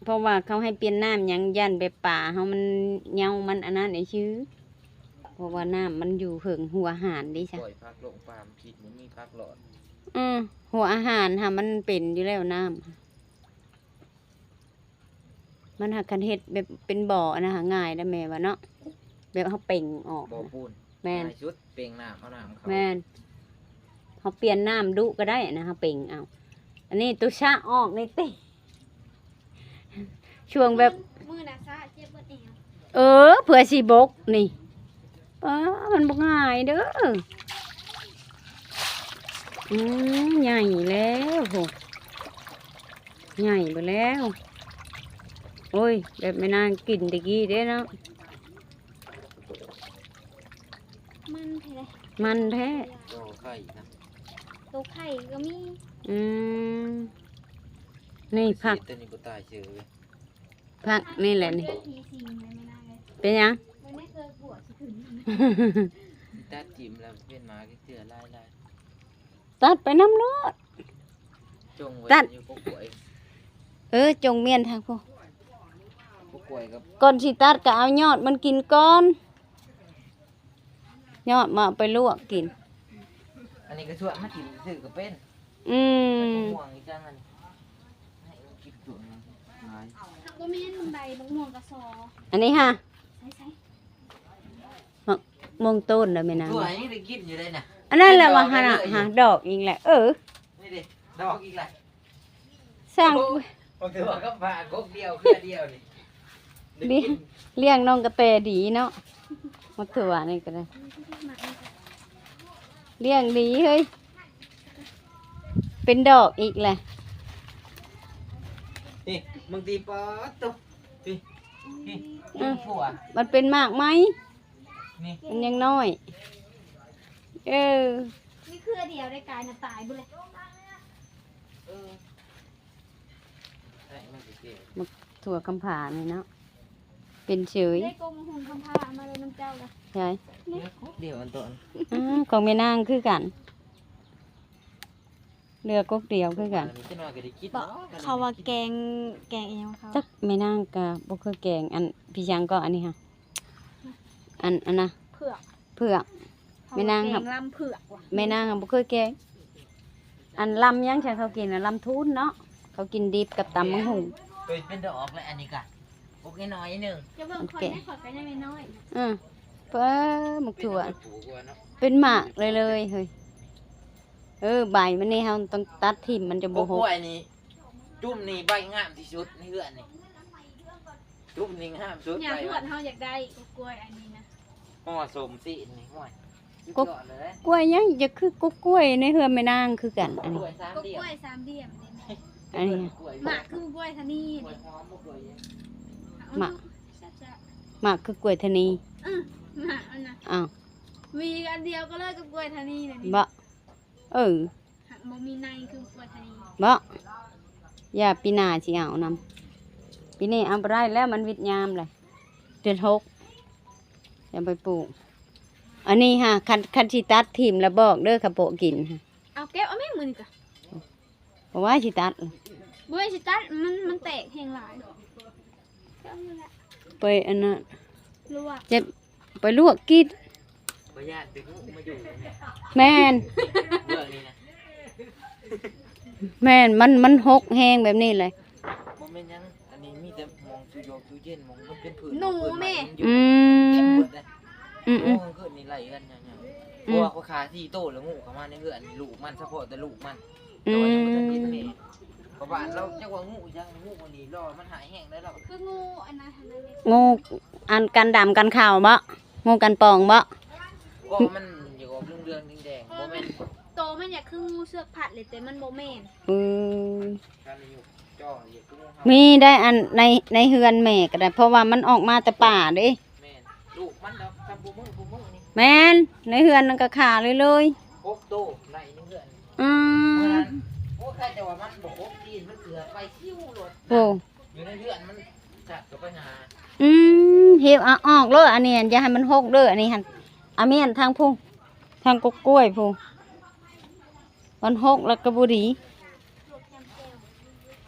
ເພາະວ່າເຂົາໃຫ້ປ່ຽນນ້ຳຫຍັງ ຢ້ານແບບປາເຮົາມັນເຫຍົາ ມັນອັນນັ້ນຊື່ ເພາະວ່ານ້ຳມັນຢູ່ເທິງຫົວຫານເດ້ຊະ. ປ່ອຍຜັກລົງປາ ມັນຄິດບໍ່ມີຜັກລອດ. ອື ຫົວອາຫານຫາມັນເປັນຢູ່ແລ້ວນ້ຳ ມັນຫາກຄັນເຮັດແບບເປັນບໍ່ອັນນັ້ນຫາງ່າຍເດ້ແມ່ວ່າເນາະ ແບບເຮົາເປັ່ງອອກ ບໍ່ປູນ. ແມ່ນ ງ່າຍສຸດ ເປັ່ງນ້ຳ ເອົານ້ຳເຂົ້າ. ແມ່ນ ເຮົາປ່ຽນນ້ຳດຸກໍໄດ້ນະ ເຮົາເປັ່ງເອົາ. ອັນນີ້ໂຕຊະອອກນີ້ຕິ ຊ່ວງແບບ ມື້ນະຊະເຈັບເບິດແອວ. ເອີ ເພື່ອຊິບົກນີ້ ປ້າ ມັນບໍ່ງ່າຍເດີ. ອືມ ໃຫຍ່ແລ້ວໂຫ ໃຫຍ່ເບິດແລ້ວ. ໂອ້ຍ ແບບແມ່ນາງກິນແຕ່ກີ້ເດ້ເນາະ. ມັນແທ້ ມັນແທ້ ໂຕໄຂ່ນະ ໂຕໄຂ່ກໍມີ. ອືມ ນີ້ຜັກ ໂຕນີ້ບໍ່ຕາຍເຊີຍເວີຍ ຜັກນີ້ແຫຼະນີ້. ເປັນຫຍັງ ມັນໄດ້ເກີດຫົວຊິຂຶ້ນ ຕັດຖິ້ມແລ້ວເປັນໝາກເທື່ອຫຼາຍໆ. ຕັດໄປນຳໂລດ ຈົງໄວ້ ຕັດຢູ່ກົກກ້ວຍ. ເອີ ຈົງມ້ຽນທາງພຸ້ນ ກົກກ້ວຍກັບ ກ່ອນຊິຕັດກໍເອົາຍອດມັນກິນກ່ອນ ຍອດມາເອົາໄປລວກກິນ. ອັນນີ້ກໍຊວນມາກິນຊື່ກໍເປັນ. ອືມ ໝາກມ່ວງອີກຈັ່ງອັນ ໃຫ້ມັນກິນຕົວໜຶ່ງຫຼາຍ ບໍ່ແມ່ນ ມັນໃບໝາກມ່ວງກະຊອ. ອັນນີ້ຫາ ໃສ່ໆ ໝາກມ່ວງຕົ້ນເດີແມ່ນາງ ຕົວນີ້ໄດ້ກິນຢູ່ໄດ໋ນະ. ອັນນັ້ນແຫຼະວ່າຫັ້ນນະ ຫາດອກອີກແຫຼະ. ເອີ ນີ້ເດ້ ດອກອີກແຫຼະ ສ້າງ ໂອ້ ມັນຖືວ່າກັບວ່າກົກດຽວເຄືອດຽວນີ້ ດີ ລ້ຽງນ້ອງກະແຕດີເນາະ ໝາກຖົ່ວນີ້ກໍໄດ້ ລ້ຽງດີເຮີ້ຍ ເປັນດອກອີກແຫຼະ. ນີ້ ບາງທີປາດໂຕ ນີ້ ນີ້ ອືມ ມັນເປັນໝາກໄມ້ ນີ້ ມັນຍັງນ້ອຍ ເອີ ມີເຄືອດຽວໄດ້ກາຍນະ ຕາຍເບິດເລີຍ ເອີ ໝາກຖົ່ວຄຳຜານີ້ເນາະ ເປັນເສີຍ ໄດ້ກົກມະຫຸ່ງຄຳຜາມາເລີຍນຳເຈົ້າລະ ໃຊ່ ເຫຼືອກົກດຽວອັນໂຕ ອືມ ຂອງແມ່ນາງຄືກັນ ເຫຼືອກົກດຽວຄືກັນ ເບາະ ເຂົາວ່າແກງ ແກງອີ່ຫຍັງເຂົາ ຈັກ ແມ່ນາງກະບໍ່ເຄີຍແກງ ອັນ ພີ່ຫຍັງກໍອັນນີ້ຫະ ອັນ ອັນນະ ເຜືອກ ເຜືອກ ແມ່ນາງ ເຂົາວ່າແກງລຳເຜືອກຫວະ ແມ່ນາງບໍ່ເຄີຍແກງ ອັນລຳຫຍັງ ທີ່ເຂົາກິນນະ ລຳທູນເນາະ ເຂົາກິນດິບກັບຕຳບັກຫຸ່ງ ເປັນ ເປັນດອກແລ້ວ ອັນນີ້ກະ ປົກນ້ອຍໆໜຶ່ງ ຈະເບິ່ງຂ້ອຍໄດ້ ຂ້ອຍກໍຍັງນ້ອຍ ອື ເປີ ໝາກຖົ່ວ ເປັນໝາກເລີຍໆ ເຮີ້ຍ ເອີ ໃບມັນນີ້ເຮົາຕ້ອງຕັດຖິ້ມ ມັນຈະບໍ່ຫົກ ກົກກ້ວຍນີ້ ຈຸ້ມນີ້ໃບງາມທີ່ສຸດໃນເຮືອນນີ້ ຈຸ້ມນີ້ງາມສຸດ ຍາມທວດເຮົາຢາກໄດ້ກົກກ້ວຍອັນນີ້ນະ ຫໍ່ສົມຊີ້ນນີ້ ໂອ້ຍ ກົກກ້ວຍຫຍັງ ຈະຄືກົກກ້ວຍໃນເຮືອນແມ່ນາງຄືກັນ ອັນນີ້ ກົກກ້ວຍສາມຫຼ່ຽມນີ້ ອັນນີ້ ໝາກຄືກ້ວຍທະນີ ໝາກ ແຊບໆ ໝາກຄືກ້ວຍທະນີ ເອີ ໝາກມັນນະ ອ້າວ ມີອັນດຽວກັນເລີຍກັບກ້ວຍທະນີນະນີ້ ບໍ່? ເອີ ຫາກບໍ່ມີໃນຄືກ້ວຍທະນີ ບໍ່? ຢ່າ ປີໜ້າຊິເອົານຳ ປີນີ້ເອົາບໍ່ໄດ້ແລ້ວ ມັນວິດຍາມແຫຼະ ເດືອນຫົກ ຢ່າໄປປູກ ອັນນີ້ຫາ ຄັນ ຄັນຊິຕັດຖິ້ມລະບອກເດີ ຂ້າໂປະກິນ ເອົາເກັບເອົາແມ່ງມື້ນີ້ກະ ບໍ່ວ່າຊິຕັດ ບໍ່ແມ່ນຊິຕັດ ມັນ ມັນແຕກແຮງຫຼາຍ ໄປອັນນັ້ນ ລວກ ເຈັບ ໄປລວກກິນ ບໍ່ຢ້ານໄປງຸມາຢູ່ ແມ່ນ ເລື່ອງນີ້ນະ ແມ່ນ ມັນ ມັນຫົກແຮງແບບນີ້ແຫຼະ ບໍ່ແມ່ນຫຍັງ ອັນນີ້ມີແຕ່ໝ່ອງຕູ້ຢອກຕູ້ເຢັນ ໝ່ອງມັນເປັນພື້ນ ໜູແມ່ ອືມ ເຕັມໝົດເດ້ ອືມໆ ໂອ້ ຄືນນີ້ໄລ່ກັນຍາວໆ ອືມ ເພາະວ່າຂ້ອຍຂ້າສີ່ໂຕແລ້ວ ງຸເຂົ້າມາໃນເຮືອນ ລູກມັນ ສະເພາະແຕ່ລູກມັນ ອືມ ແຕ່ວ່າຍັງບໍ່ທັນເຫັນແມ່ ເພາະວ່າລາວຈັກວ່າງຸຫຍັງ ງຸມັນນີ້ລໍມັນຫາຍແຮງໄດ້ລາວ ຄືງຸອັນນັ້ນຫັ້ນນະ ງຸອັນກັນດຳກັນຂາວບໍ? ງຸກັນປ່ອງບໍ? ກໍມັນຢາກອອກເຫຼືອງໆແດງໆ ບໍ່ແມ່ນ ໂຕມັນຢາກຄືງຸເຊືອກພັດເລີຍ ແຕ່ມັນບໍ່ແມ່ນ ອືມ ມີໄດ້ອັນໃນ ໃນເຮືອນແມ່ກໍໄດ້ ເພາະວ່າມັນອອກມາແຕ່ປ່າເດ້ ແມ່ນ ລູກມັນດອກ ຊຳຄູ່ມື້ຄູ່ມື້ນີ້ ແມ່ນ ໃນເຮືອນນັ້ນກໍຂ້າເລີຍໆ ຫົກໂຕໄດ້ໃນເຮືອນ ອືມ ໂອ້ ໃຄແຕ່ວ່າມັນບໍ່ຄົບຕີນ ມັນເກືອໄປຊິວໂລດ ໂອ້ ຢູ່ໃນເຮືອນມັນສັດກໍໄປຫາ ອືມ ເຮັດເອົາອອກໂລດ ອັນນີ້ ອັນ ຢ່າໃຫ້ມັນຫົກເດີ ອັນນີ້ຫັ້ນ ອາ ແມ່ນທາງພຸ້ນ ທາງກົກກ້ວຍພຸ້ນ ມັນຫົກແລ້ວກໍບໍ່ດີ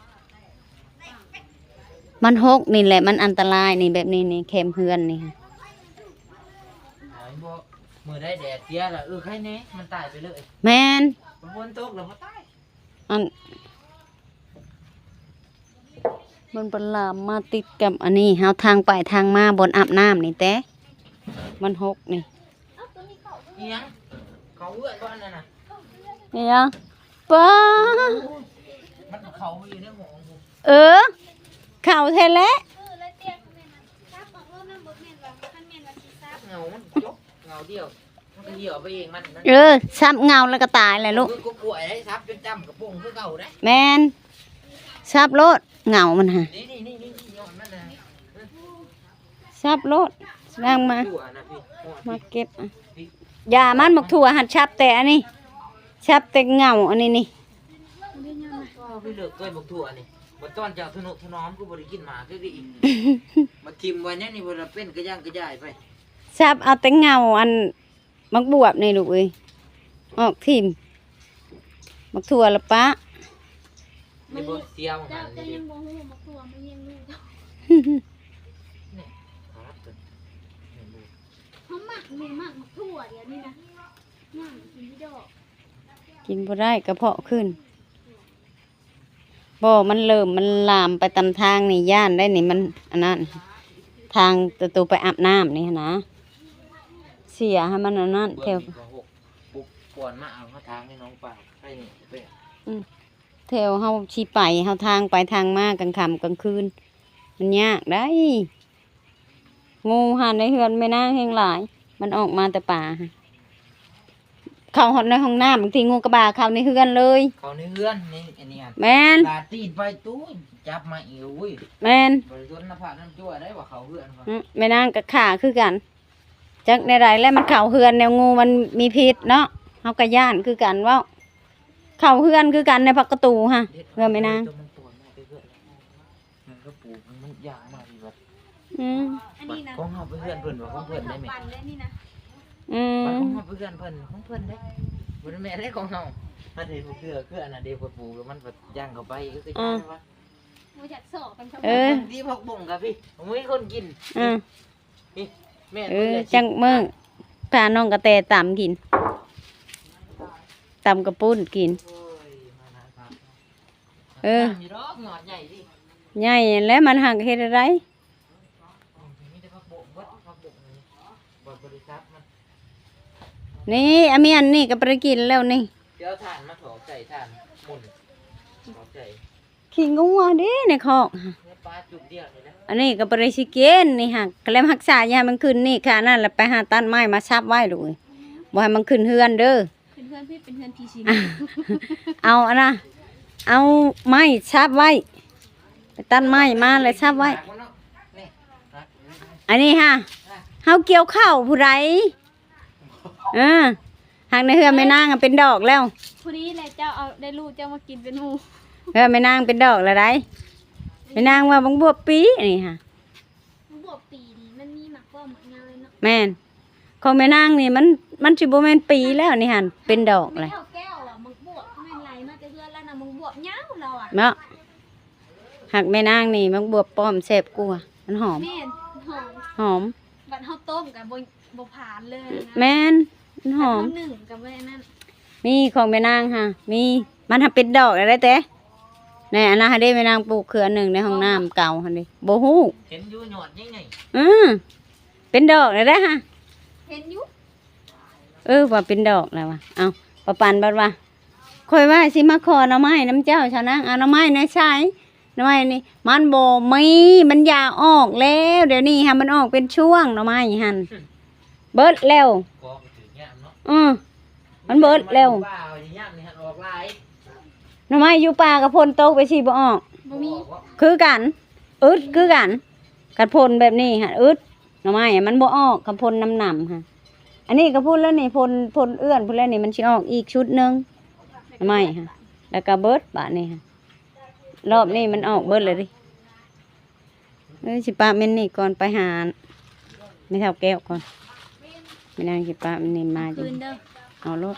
ມັນຫົກນີ້ແຫຼະ ມັນອັນຕະລາຍນີ້ ແບບນີ້ນີ້ ແຄມເຮືອນນີ້ ເອົາບໍ່ ມື້ໃດແດດເສຍລະ ເອີ ໃຄແນ່ ມັນຕາຍໄປເລີຍ ແມ່ນ ຝົນຕົກລະບໍ່ຕາຍ ອັນ ມັນບໍ່ລາມມາຕິດກັບອັນນີ້ ເຮົາທາງໄປທາງມາບ່ອນອາບນ້ຳນີ້ແຕ່ ມັນຫົກນີ້ ອີຫຍັງ ເຂົ້າເຮືອນບໍ່ອັນນັ້ນນະ ອີຫຍັງ ປ້າ ມັນເຂົ້າຢູ່ໃນຫ້ອງ ເອີ ເຂົ້າແທ້ແຫຼະ ເຫງົາມັນຈົກ ເຫງົາດຽວ ມັນກໍດຽວໄປເອງມັນນະ ເອີ ສັບເຫງົາແລ້ວກໍຕາຍແຫຼະລູກ ຄືກົກກ້ວຍໄດ໋ ສັບຈົນຈ້ຳກະໂປງຄືເກົ່າໄດ໋ ແມ່ນ ສັບໂລດ ເຫງົາມັນຫາ ນີ້ໆໆໆ ຍ້ອນມັນນະ ສັບໂລດ ນາງມາ ມາເກັບ ຢ່າມັນ ໝາກຖົ່ວຫັ້ນສັບແຕ່ອັນນີ້ ສັບແຕ່ເຫງົາອັນນີ້ນີ້ ໂອ້ ໄປເລີກເກີຍໝາກຖົ່ວນີ້ ບັດຕອນເຈົ້າທະນຸຖະໜອມ ຄືບໍ່ໄດ້ກິນໝາກເທື່ອອີກ ມາຖິ້ມໄວ້ແນວນີ້ ບໍ່ລະເປັນກະຢ່າງກະຢ່າຍໄປ ສັບເອົາແຕ່ເຫງົາອັນ ໝາກບວບນີ້ລູກເອີຍ ອອກຖິ້ມ ໝາກຖົ່ວລະປະ ນີ້ບໍ່ ເຊຍວ ເຈົ້າ ຫັ້ນ ເຈົ້າຍັງບໍ່ຮູ້ໝາກຖົ່ວມັນຍັງລູກ ນີ້ ເຮົາມັກນີ້ ມັກໝາກຖົ່ວດຽວນີ້ນະ ງາມກິນຢູ່ດອກ ກິນບໍ່ໄດ້ ກະເພາະຂຶ້ນ. ບໍ່ ມັນເລີ່ມ ມັນລາມໄປຕາມທາງນີ້ ຢ້ານໄດ໋ນີ້ ມັນອັນນັ້ນ ທາງໂຕໄປອາບນ້ຳນີ້ຫັ້ນນະ ເສຍໃຫ້ມັນອັນນັ້ນ ແຖວ ເບື້ອງນີ້ກໍຫົກ ປຸກປ່ອນມາເອົາເຮົາທາງໃນໜອງປາ ໃກ້ນີ້ໄປ ອືມ ແຖວເຮົາຊິໄປ ເຮົາທາງໄປທາງມາກາງຄ່ຳກາງຄືນ ມັນຍາກໄດ໋. ງູຫັ້ນໃນເຮືອນແມ່ນາງແຮງຫຼາຍ ມັນອອກມາແຕ່ປ່າຫັ້ນ ເຂົ້າຮອດໃນຫ້ອງນ້ຳ ບາງທີງູກະບາເຂົ້າໃນເຮືອນເລີຍ ເຂົ້າໃນເຮືອນ ໃນອັນນີ້ ແມ່ນ ລາດຕີນໄປຕູ້ ຈັບມາອີກ ໂອ້ຍ ແມ່ນ ບໍ່ໄດ້ສົນນະພະນຳຈົວໄດ້ວ່າເຂົ້າເຮືອນ ອືມ ແມ່ນາງກະຂ້າຄືກັນ ຈັກແນວໃດແລ້ວ ມັນເຂົ້າເຮືອນແນວ ງູມັນມີພິດເນາະ ເຮົາກະຢ້ານຄືກັນເວົ້າ ເຂົ້າເຮືອນຄືກັນໃນພັກກະຕູຫັ້ນ ເຮືອນແມ່ນາງ ມັນກໍປູກ ມັນຢາກມາທີ່ແບບ ອືມ ອັນນີ້ນະ ຂອງເຮົາໄປເຮືອນເພິ່ນວ່າຂອງເພິ່ນໄດ້ແມ່ ອັນນີ້ນະ ອືມ ຂອງເຮົາໄປເຮືອນເພິ່ນ ຂອງເພິ່ນເດ້ ບໍ່ໄດ້ແມ່ນເດ້ຂອງເຮົາ ອັນນີ້ເທື່ອຄືອັນນັ້ນເດ້ ເພິ່ນປູກແລ້ວມັນກໍຍ່າງເຂົ້າໄປ ກໍຄື ອືມ ຢ້ານວ່າ ບໍ່ຢາກຊອກກັນ ເອີ ດີຜັກບົ້ງກະພີ່ ບໍ່ມີຄົນກິນ ອືມ ນີ້ ແມ່ນ ເອີ ເພິ່ນຢາກກິນ ຈັກມື້ ພານ້ອງກະແຕຕຳກິນ ຕຳກະປຸ້ນກິນ ໂອ້ຍ ມານານ ເອີ ງາມຢູ່ດອກ ຍອດໃຫຍ່ຕິ ໃຫຍ່ແລ້ວ ມັນຫາກເຮັດແນວໃດ ມີແຕ່ຜັກບົ້ງເບິດ ຜັກບົ້ງນີ້ ບໍ່ ບໍ່ໄດ້ສັບມັນ ນີ້ ອາມຽນນີ້ກໍບໍ່ໄດ້ກິນແລ້ວນີ້ ຊິເອົາຖ່ານມາຖອກໃສ່ ຖ່ານໝຸ່ນ ຖອກໃສ່ ຂີ້ງົວເດ້ໃນຄອກ ເນື້ອປາຈຸ່ມດຽວນີ້ນະ ອັນນີ້ກໍບໍ່ໄດ້ຊິກິນ ນີ້ຫາກ ກະແລມຮັກສາ ຢ່າໃຫ້ມັນຂຶ້ນ ນີ້ ຂ້ານັ້ນລະໄປຫາຕັດໄມ້ມາສັບໄວ້ລູກເອີຍ ບໍ່ໃຫ້ມັນຂຶ້ນເຮືອນເດີ. ເປັນເຮືອນພີ້ ເປັນເຮືອນຜີສິງ. ເອົາອັນນະ ເອົາໄມ້ຊັບໄວ້ ໄປຕັດໄມ້ມາແລ້ວຊັບໄວ້. ອັນນີ້ຫາ ເຮົາກ່ຽວເຂົ້າຜູ້ໃດ? ເອີ ຫາກໃນເຮືອນແມ່ນາງເປັນດອກແລ້ວ. ພໍດີແຫຼະ ເຈົ້າເອົາ ໄດ້ລູກເຈົ້າມາກິນເປັນໝູ່. ເຮືອນແມ່ນາງເປັນດອກແລ້ວໃດ໋. ແມ່ນາງວ່າບັກບວບປີນີ້ຫາ ບັກບວບປີນີ້ມັນມີໝາກເວົ້າໝາກຍາວເລີຍເນາະ. ແມ່ນ ຂອງແມ່ນາງນີ້ມັນ ມັນຊິບໍ່ແມ່ນປີແລ້ວນີ້ຫັ້ນ ເປັນດອກແລ້ວ. ແມ່ເຖົ້າແກ້ວວ່າໝາກບວບແມ່ນໄຫຼມາແຕ່ເຮືອນລາວນະ ໝາກບວບຍາວລາວອະເນາະ. ຫາກແມ່ນາງນີ້ໝາກບວບປ້ອມແຊບກວ່າ ມັນຫອມ. ແມ່ນ ຫອມ ຫອມ. ບັດເຮົາຕົ້ມກໍບໍ່ ບໍ່ຜານເລີຍນະ. ແມ່ນ ມັນຫອມ. ບັດເຮົາໜຶ້ງກໍບໍ່ໄດ້ນັ້ນ. ມີຂອງແມ່ນາງຫາ ມີ ມັນຫາເປັນດອກແລ້ວໄດ໋ແຕ່. ແນ່ ອັນນັ້ນຫັ້ນເດ້ ແມ່ນາງປູກເຄືອໜຶ່ງໃນຫ້ອງນ້ຳເກົ່າຫັ້ນເດ້ ບໍ່ຮູ້. ເຫັນຢູ່ຍອດໃຫຍ່ໆ. ອື ເປັນດອກແລ້ວໄດ໋ຫາ. ເຫັນຢູ່. ເອີ ວ່າເປັນດອກແລ້ວວ່າ. ເອົ້າ ປ້າປັນບັດວ່າ ຂ້ອຍວ່າຊິມາຂໍໜໍ່ໄມ້ນຳເຈົ້າຊະນາງ ເອົາໜໍ່ໄມ້ໃນໃສ ໜໍ່ໄມ້ນີ້ມັນບໍ່ມີ ມັນຢາອອກແລ້ວ ດຽວນີ້ຫາ ມັນອອກເປັນຊ່ວງໜໍ່ໄມ້ຫັ້ນ ເບິດແລ້ວ. ກໍຖືກຍາມເນາະ. ເອີ ມັນເບິດແລ້ວ. ປ່າຍາມນີ້ຫັ້ນອອກຫຼາຍ. ໜໍ່ໄມ້ຢູ່ປ່າກໍຝົນຕົກໄປຊິບໍ່ອອກ. ບໍ່ມີ. ຄືກັນ ອຶດຄືກັນ. ຄັນຝົນແບບນີ້ຫະ ອຶດ ໜໍ່ໄມ້ມັນບໍ່ອອກ ຄັນຝົນນຳໆຫະ. ອັນນີ້ກໍພຸ້ນແລ້ວນີ້ ຝົນ ຝົນເອື້ອນພຸ້ນແລ້ວນີ້ ມັນຊິອອກອີກຊຸດໜຶ່ງ ໜໍ່ໄມ້ຫະ. ແລ້ວກໍເບິດບາດນີ້ຫະ ລອບນີ້ມັນອອກເບິດແລ້ວເດ້. ເອີຍ ຊິປະເມັນນີ້ກ່ອນ ໄປຫາແມ່ເຖົ້າແກ້ວກ່ອນ. ແມ່ນາງຊິປະເມັນນີ້ມາ ຄືນເດີ ເອົາໂລດ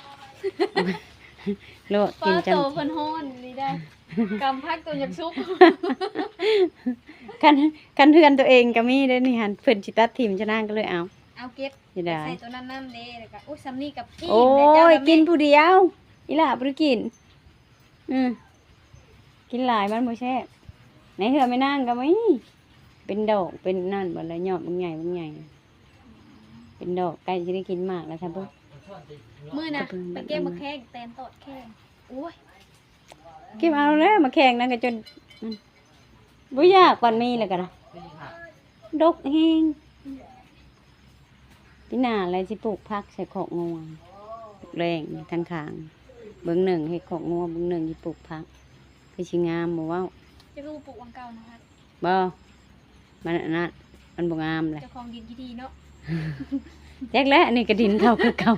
ໂລດ ກິນ ໂຕ ຈຳ ເພິ່ນຮ້ອນນີ້ໄດ໋ ກຳຜັກໂຕຢາກສຸກ. ຄັນ ຄັນເຮືອນໂຕເອງກໍມີເດ້ນີ້ຫັ້ນ ເພິ່ນຊິຕັດຖິ້ມຊະນາງກໍເລີຍເອົາ ເອົາເກັບ ຊິໄດ້ ໃສ່ໂຕນັ້ນນຳເດ້. ແລ້ວກໍ ໂອ້ຍ ສ່ຳນີ້ກໍອີ່ມແລ້ວ ເຈົ້າ ໂອ້ຍ ນຳ ກິນຜູ້ດຽວ ອີ່ຫຼ້າບໍ່ໄດ້ກິນ. ອືມ ກິນຫຼາຍມັນບໍ່ແຊບ. ໃນເຮືອນແມ່ນາງກໍມີ ເປັນດອກເປັນນັ້ນເບິດແລ້ວ ຍອດບັກໃຫຍ່ບັກໃຫຍ່ ເປັນດອກ ໃກ້ຊິໄດ້ກິນໝາກແລ້ວຊະເບິ່ງ. ມື້ນະ ໄປເກັບໝາກແຂ້ງ ແຕນຕອດແຂ້ງ ໂອ້ຍ ເກັບເອົາແລ້ວ ໝາກແຂ້ງນັ້ນກໍຈົນ ອືມ ບໍ່ຢາກປານມີແລ້ວກໍໄດ້ ດົກແຮງ. ປີໜ້າແລ້ວຊິປູກຜັກໃສ່ຄອກງົວ ແລ້ງທາງຂ້າງ ເບື້ອງໜຶ່ງເຮັດຄອກງົວ ເບື້ອງໜຶ່ງຊິປູກຜັກ ຄືຊິງາມບໍ່ເວົ້າ. ຈະຄືປູກຫວ່າງເກົ່ານະ ບໍ່ ມັນອັນນັ້ນ ມັນບໍ່ງາມແຫຼະ ເຈົ້າຂອງດິນຂີ້ຖີ່ເນາະ. ຈັກແຫຼະ ອັນນີ້ກໍດິນເຂົາຄືເກົ່າ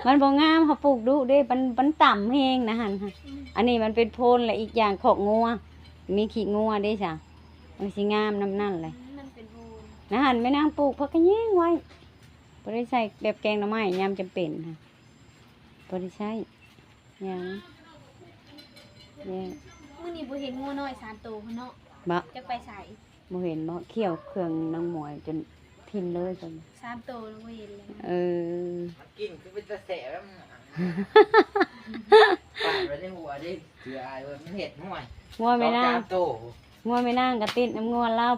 ມັນບໍ່ງາມ ເຮົາປູກດຸເດ້ ມັນ ມັນຕ່ຳແຮງນະຫັ້ນ. ອືມ ອັນນີ້ມັນເປັນໂພນ ແລະ ອີກຢ່າງຄອກງົວ ມີຂີ້ງົວເດ້ຊະ ມັນຊິງາມນຳນັ້ນແຫຼະ. ອືມ ມັນເປັນໂພນ ນະຫັ້ນ ແມ່ນາງປູກຜັກຂະແຍງໄວ້ ບໍ່ໄດ້ໃສ່ແບບແກງໜໍ່ໄມ້ ຍາມຈຳເປັນຫັ້ນ ບໍ່ໄດ້ໃຊ້ຫຍັງ. ແມ່ນ ມື້ນີ້ບໍ່ເຫັນງົວນ້ອຍສາມໂຕພຸ້ນເນາະ ບໍ່ ຈັກໄປໃສ. ບໍ່ເຫັນບໍ່ ຂ້ຽວເຄື່ອງນາງໝວຍຈົນພິ່ນເລີຍ ສາມໂຕແລ້ວບໍ່ເຫັນເລີຍ. ເອີ ມັນກິນຄືເປັນຕາແສບແລ້ວ ປາດໄວ້ໃນຫົວເດ້ ເສືອອາຍເບິ່ງ ມັນເຫັດຫ້ວຍ. ງົວແມ່ນາງ ສອງສາມໂຕ ງົວແມ່ນາງກໍຕິດນຳງົວລາວ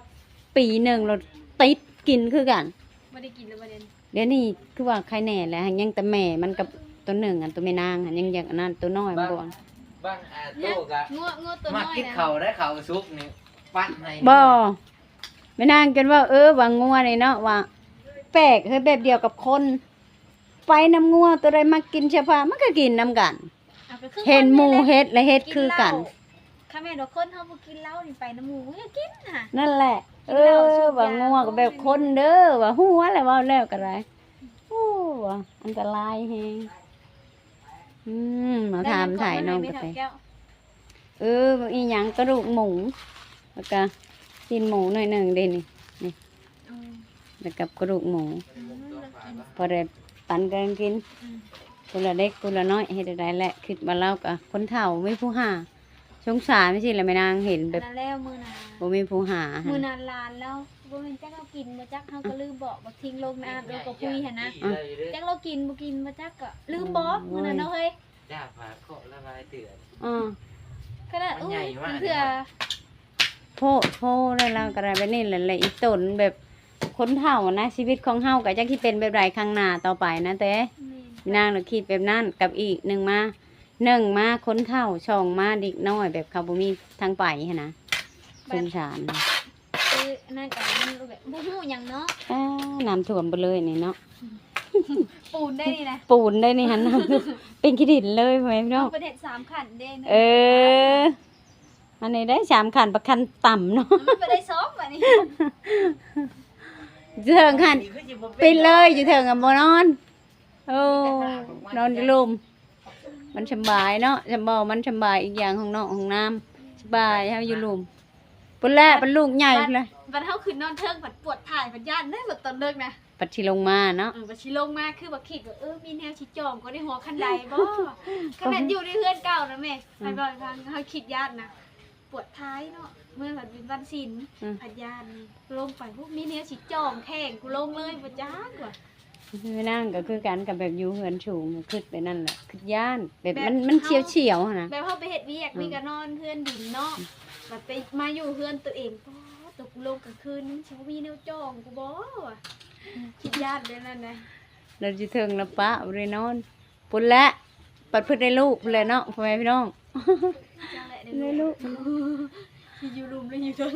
ປີໜຶ່ງແລ້ວຕິດກິນຄືກັນ. ບໍ່ໄດ້ກິນແລ້ວບໍ່ ດຽວນີ້ຄືວ່າໄຄແນ່ແຫຼະ ຍັງແຕ່ແມ່ມັນກັບໂຕໜຶ່ງ ອັນໂຕແມ່ນາງຫັ້ນຍັງຢາກອັນນັ້ນ ໂຕນ້ອຍມັນບໍ່ ບາງ ບາງ ອ່າ ໂຕກະ ງົວ ງົວໂຕນ້ອຍ ມັກກິນເຂົ້າໄດ້ ເຂົ້າສຸກນີ້ປັດໃຫ້. ບໍ່ ແມ່ນາງຈົນວ່າ ເອີ ວ່າງົວນີ້ເນາະ ວ່າແປກເຮີ້ຍ ແບບດຽວກັບຄົນ ໄປນຳງົວ ໂຕໃດມັກກິນເຊື້ອພາ ມັນກໍກິນນຳກັນ. ເອົາກໍຄື ເຫັນໝູ່ເຮັດແລ້ວເຮັດຄືກັນ. ຄັນແມ່ນວ່າຄົນເຮົາບໍ່ກິນເຫຼົ້ານີ້ ໄປນຳໝູ່ມັນກໍກິນຫັ້ນ ນັ້ນແຫຼະ. ກິນເຫຼົ້າ ເອີ ສູບຢາ ວ່າງົວກໍແບບຄົນເດີ ວ່າຫົວແຫຼະ ເວົ້າແລ້ວກໍໄດ້. ໂອ້ ອັນຕະລາຍແຮງ. ອືມ ມາຖາມຖ່າຍນ້ອງກະແຕ. ເອີ ອີຫຍັງ ກະດູກໝູ ແລ້ວກະຊີ້ນໝູໜ້ອຍໜຶ່ງເດ້ນີ້ ນີ້ ອືມ ແລ້ວກັບກະດູກໝູ ອືມ ພໍໄດ້ປັນກັນກິນ ອືມ ຜູ້ລະເລັກຜູ້ລະນ້ອຍ. ເຮັດແນວໃດແຫຼະ ຄິດວ່າລາວກະຄົນເຖົ້າ ບໍ່ມີຜູ້ຫາ ສົງສານຈັ່ງຊີ້ແຫຼະ ແມ່ນາງເຫັນແບບ ອັນນັ້ນແລ້ວ ມື້ນັ້ນ ບໍ່ມີຜູ້ຫາ ມື້ນັ້ນຫຼານລາວ ບໍ່ແມ່ນຈັກເຮົາກິນບໍ່ຈັກ ເຮົາກໍລືມບອກ ບັກທິງລົງນ້ຳ ລົງກະພຸຍຫັ້ນນະ ອືມ ຈັກລາວກິນບໍ່ກິນບໍ່ຈັກ ກໍລືມບອກ ໂອ້ຍ ມື້ນັ້ນເນາະເຮີ້ຍ. ຈ້າ ຝາເຄາະລະຫຼາຍເທື່ອ ອືມ ຂະໜາດ ມັນໃຫຍ່ ໂອ້ຍ ມາກ ເທື່ອ ເນາະ ໂພດໂພໄດ້ ລາວກໍໄດ້ແບບນີ້ແຫຼະ ແລະ ອີ່ຕົນແບບຄົນເຖົ້ານະ ຊີວິດຂອງເຮົາກໍຈັກຊິເປັນແບບໃດຂ້າງໜ້າຕໍ່ໄປນະແຕ່ ແມ່ນ ນາງລະຄິດແບບນັ້ນ. ກັບອີກໜຶ່ງມາ ໜຶ່ງມາຄົນເຖົ້າ ສອງມາເດັກນ້ອຍ ແບບເຂົາບໍ່ມີທາງໄປຫັ້ນນະ ແບບ ສົງສານ ຄືອັນນັ້ນກໍມັນແບບບໍ່ຮູ້ຫຍັງເນາະ ອ້າ ນ້ຳຖ້ວມໄປເລີຍນີ້ເນາະ ອືມ ປູນໄດ້ນີ້ນະ ປູນໄດ້ນີ້ຫັ້ນນະ ເປັນຂີ້ດິນເລີຍ ພໍ່ແມ່ພີ່ນ້ອງ ເພິ່ນເຮັດສາມຂັ້ນເດ້. ເອີ ອັນນີ້ໄດ້ສາມຂັ້ນ ບັກຂັ້ນຕ່ຳເນາະ ມັນໄປໄດ້ສອງບາດນີ້ ຢູ່ເທິງຫັ້ນ ປິດເລີຍ ຢູ່ເທິງຫັ້ນບໍ່ນອນ. ໂອ້ ນອນຢູ່ລຸ່ມ ມັນສຳບາຍເນາະ ສຳບາຍ ມັນສຳບາຍ. ອີກຢ່າງຫ້ອງນອກຫ້ອງນ້ຳສະບາຍ ເຮົາຢູ່ລຸ່ມ ພຸ້ນແຫຼະ ບັດ ບັດລູກໃຫຍ່ພຸ້ນແຫຼະ ບັດເຮົາຂຶ້ນນອນເທິງ ບັດປວດຖ່າຍ ບັດຢ້ານເດ້ ບັດຕອນເລິກນະ ບັດຊິລົງມາເນາະ. ເອີ ບັດຊິລົງມາ ຄືວ່າຄິດວ່າ ເອີ ມີແນວຊິຈອງກໍໄດ້ຫົວຄັນໄດບໍ່ ຂະໜາດຢູ່ໃນເຮືອນເກົ່ານະແມ່ ອືມ ໃຫ້ເວົ້າໃຫ້ຟັງ ເຮົາຄິດຢ້ານນະ ປວດທ້າຍເນາະ ເມື່ອວັນ ວັນສິນ ອືມ ພັດຢ້ານນີ້ ລົງໄປ ໂອ້ ມີແນວຊິຈອງແຂ້ງ ກູລົງເລີຍ ບໍ່ຈັກວ່າ. ແມ່ນາງກໍຄືກັນ ກັບແບບຢູ່ເຮືອນສູງ ຄຶດໄປນັ້ນແຫຼະ ຄຶດຢ້ານ ແບບ ແບບ ມັນ ມັນ ເຮົາ ສຽວໆຫັ້ນນະ ແບບເຮົາໄປເຮັດວຽກ ອືມ ນີ້ກໍນອນເຮືອນດິນເນາະ ອືມ ບັດໄປ ມາຢູ່ເຮືອນຕົວເອງ ປາດ ຕົກລົງກາງຄືນ ມັນຊິບໍ່ມີແນວຈອງກູບໍ່ວະ ຄິດຢ້ານແບບນັ້ນນະ. ລະຢູ່ເທິງລະປະ ບໍ່ໄດ້ນອນ ພຸ້ນແຫຼະ ບັດເພິ່ນໄດ້ລູກພຸ້ນແຫຼະເນາະ ພໍ່ແມ່ພີ່ນ້ອງ ຈັ່ງແຫຼະ ໄດ້ລູກ ໄດ້ລູກ ຊິຢູ່ລຸ່ມຫຼືຢູ່ເທິງ.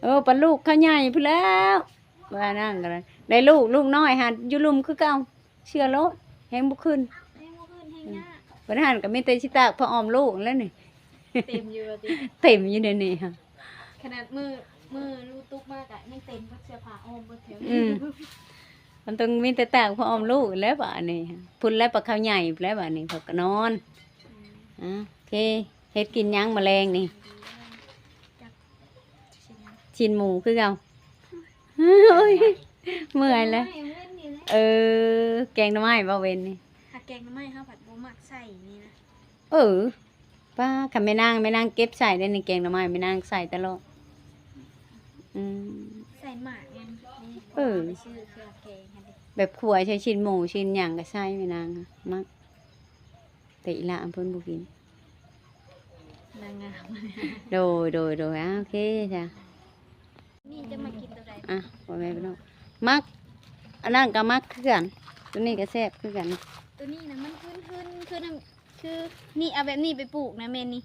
ເອີ ບັດລູກເຂົາໃຫຍ່ພຸ້ນແລ້ວ ວ່ານາງກໍໄດ້ ໄດ້ລູກ ລູກນ້ອຍຫັ້ນຢູ່ລຸ່ມຄືເກົ່າ ເຊື່ອໂລດ ແຮງບໍ່ຂຶ້ນ ແຮງບໍ່ຂຶ້ນ ແຮງຍາກ ບັດຫັ້ນກໍມີແຕ່ຊິຕາກຜ້າອ້ອມລູກຫັ້ນແຫຼະນີ້ ເຕັມຢູ່ວ່າຕິ ເຕັມຢູ່ໃນນີ້ຫະ ຂະໜາດມື້ ມື້ລູກຕຸກມາກະຍັງເຕັມເບິດ ເສື້ອຜ້າອ້ອມເບິດແຖວ ອືມ ມັນຕ້ອງມີແຕ່ຕາກຜ້າອ້ອມລູກແລ້ວບາດນີ້ ພຸ້ນແລ້ວ ປະເຂົາໃຫຍ່ພຸ້ນແລ້ວບາດນີ້ ເຂົາກໍນອນ ອືມ ອ່າ ໂອເຄ ເຮັດກິນຫຍັງມາແລງນີ້? ຊີ້ນໝູຄືເກົ່າ ໂອ້ຍ ເມື່ອຍແລ້ວ ແກງໜໍ່ໄມ້ ເອີ ແກງໜໍ່ໄມ້ບໍ່ເວັນນີ້ ຫາແກງໜໍ່ໄມ້ເຮົາພັດບໍ່ມັກໃສ່ນີ້ນະ ເອີ ປ້າ ຄັນແມ່ນາງ ແມ່ນາງເກັບໃສ່ໄດ້ນີ້ ແກງໜໍ່ໄມ້ແມ່ນາງໃສ່ຕະຫຼອດ ອືມ ໃສ່ໝາກມັນ ເອີ ໄປຊື້ເຄື່ອງແກງຫັ້ນເດ້ ແບບຂົ້ວໃສ່ຊີ້ນໝູຊີ້ນຫຍັງກໍໃສ່ແມ່ນາງ ມັກ ແຕ່ອີ່ຫຼ້າເພິ່ນບໍ່ກິນ ນາງງາມ ໂດຍ ໂດຍ ໂດຍ ອ່າ ໂອເຄຈ້ະ ນີ້ຈະມາກິນໂຕໃດ ອ່ະ ພໍ່ແມ່ພີ່ນ້ອງ ມັກ ອັນນັ້ນກໍມັກຄືກັນ ໂຕນີ້ກໍແຊບຄືກັນ ໂຕນີ້ນະມັນຫືນໆ ຄືນ້ຳ ຄືນີ້ ເອົາແບບນີ້ໄປປູກນະແມ່ນນີ້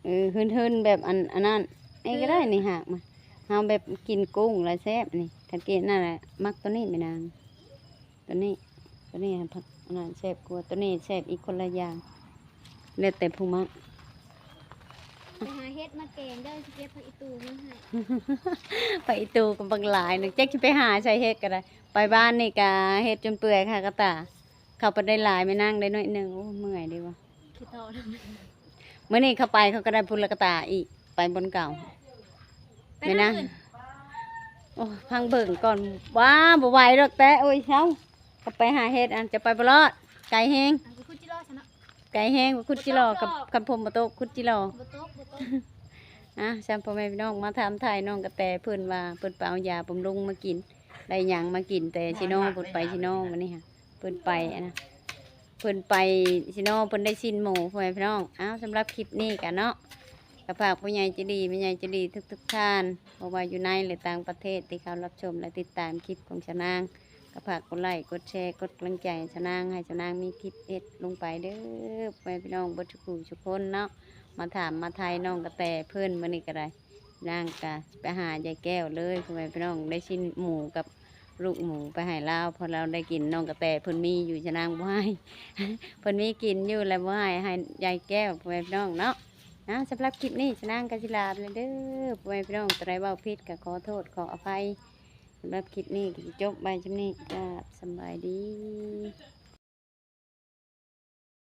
ເອີ ຫືນໆ ແບບອັນ ອັນນັ້ນ ນີ້ກໍໄດ້ນີ້ ຫາກມາ ເຮົາແບບກິນກຸ້ງແລ້ວແຊບນີ້ ສັງເກດນັ້ນແຫຼະ ມັກໂຕນີ້ແມ່ນາງ ໂຕນີ້ ໂຕນີ້ຫັ້ນ ຜັກອັນນັ້ນແຊບກວ່າ ໂຕນີ້ແຊບອີກຄົນລະຢ່າງ ແລ້ວແຕ່ຜູ້ມັກ ໄປຫາເຫັດມາແກງເດີ ຊິເກັບຜັກອີຕູມາໃຫ້ ຜັກອີຕູກໍບັກຫຼາຍໜຶ່ງ ຈັກຊິໄປຫາໃສເຫັດກໍໄດ້ ໄປບ້ານນີ້ກະເຫັດຈົນເປື່ອຍຄາກະຕາ ເຂົາໄປໄດ້ຫຼາຍ ແມ່ນາງໄດ້ໜ້ອຍໜຶ່ງ ໂອ້ ເມື່ອຍເດ້ວ່າ ມື້ນີ້ເຂົາໄປ ເຂົາກໍໄດ້ພຸ້ນລະກະຕາອີກ ໄປບ່ອນເກົ່າ ແມ່ນາງ ໂອ້ ພັງເບິ່ງກ່ອນ ວ້າ ບໍ່ໄຫວດອກແຕະ ໂອ້ຍ ເຊົາ ເຂົາໄປຫາເຫັດ ອັນຈະໄປບໍ່ລອດ ໄກແຮງ ອັນໄປຂຸດຈິລໍຊະເນາະ ໄກແຮງ ໄປຂຸດຈິລໍ ບໍ່ຕົກ ກັບ ດອກ ຄັນຝົນບໍ່ຕົກ ຂຸດຈິລໍ ບໍ່ຕົກ ບໍ່ຕົກ ອ່ະ ຊັ້ນພໍ່ແມ່ພີ່ນ້ອງ ມາຖາມຖ່າຍນ້ອງກະແຕເພິ່ນວ່າ ເພິ່ນໄປເອົາຢາບຳລຸງມາກິນ ໄດ້ຫຍັງມາກິນ ແຕ່ຊິໂນ ເພິ່ນໄປຊິໂນມື້ນີ້ຫະ ເພິ່ນໄປອັນນະ ເພິ່ນໄປຊິໂນ ເພິ່ນໄດ້ຊີ້ນໝູ ພໍ່ແມ່ພີ່ນ້ອງ. ອ້າວ ສຳລັບຄລິບນີ້ກະເນາະ ກະຝາກຜູ້ໃຫຍ່ໃຈດີ ແມ່ໃຫຍ່ໃຈດີທຸກໆທ່ານ ບໍ່ວ່າຢູ່ໃນ ຫຼື ຕ່າງປະເທດ ທີ່ເຂົ້າຮັບຊົມ ແລະ ຕິດຕາມຄລິບຂອງຊາວນາງ ກະຝາກກົດໄລ້ ກົດແຊ ກົດກຳລັງໃຈໃຫ້ຊາວນາງ ໃຫ້ຊາວນາງມີຄລິບເຮັດລົງໄປເດີ ພໍ່ແມ່ພີ່ນ້ອງເບິດທຸກຜູ້ທຸກຄົນເນາະ ມາຖາມມາໄຖ່ນ້ອງກະແຕເພິ່ນ ມື້ນີ້ກະໄດ້ ນາງກະໄປຫາຍາຍແກ້ວເລີຍ ພໍ່ແມ່ພີ່ນ້ອງ ໄດ້ຊີ້ນໝູກັບລູກໝູໄປໃຫ້ລາວ ເພາະລາວໄດ້ກິນ ນ້ອງກະແຕເພິ່ນມີຢູ່ ຊະນາງບໍ່ໃຫ້ ເພິ່ນມີກິນຢູ່ ແລະ ບໍ່ໃຫ້ ໃຫ້ຍາຍແກ້ວ ພໍ່ແມ່ພີ່ນ້ອງເນາະ. ອ່າ ສຳລັບຄລິບນີ້ ຊະນາງກະຊິລາໄປເດີ ພໍ່ແມ່ພີ່ນ້ອງ ໂຕໃດເວົ້າຜິດກະຂໍໂທດຂໍອະໄພ. ສຳລັບຄລິບນີ້ກະຊິຈົບໄວ້ຊ່ຳນີ້ ກາບສະບາຍດີ.